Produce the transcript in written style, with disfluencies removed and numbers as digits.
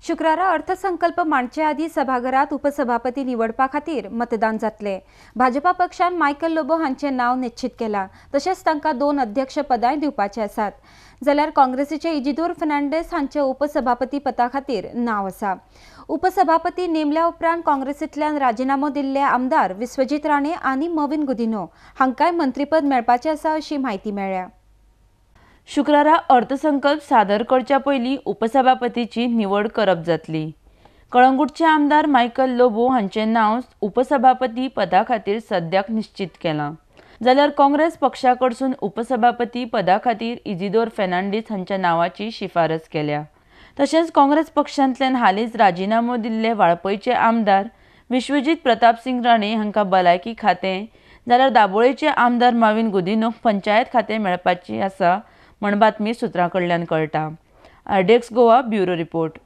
शुक्रारा अर्थसंकल्प मांडचे आदीं सभाघरात उपसभापती निवडपा खातीर मतदान जातले. भाजपा पक्षान मायकल लोबो हांचे नांव निश्चित केला, तशेंच तांकां 2 अध्यक्ष पदांय दिवपाचे आसात. जाल्यार काँग्रेसीचे इजिदोर फर्नांडीस हांचे उपसभापती पदा खातीर नांव आसा. उपसभापती नेमल्या उपरांत काँग्रेसींतल्यान राजिनामो दिल्ले आमदार विश्वजीत राणे आनी मविन गुदिन्हो हांकांय मंत्रीपद मेळपाचें आसा अशी म्हायती मेळ्ळ्या. शुक्रारा अर्थसंकल्प सादर करच्या पयलीं उपसभापतीची निवड करप जातली. कळंगूटचे आमदार मायकल लोबो हांचें नांव उपसभापती पदा खातीर सद्याक निश्चित केलां. जाल्यार काँग्रेस पक्षा कडसून उपसभापती पदा खातीर इजिदोर फर्नांडीस हांच्या नांवाची शिफारस केल्या. तशेंच काँग्रेस पक्षांतल्यान हालींच राजिनामो दिल्ले वाळपयचे आमदार विश्वजीत प्रतापसिंग राणे हांकां भलायकी खातें, जाल्यार दाबोळेचे आमदार माविन गुदिन्होक पंचायत खातें मेळपाची आसा म्हण बातमी सुत्रां कडल्यान कळटा. RDX Goa bureau report.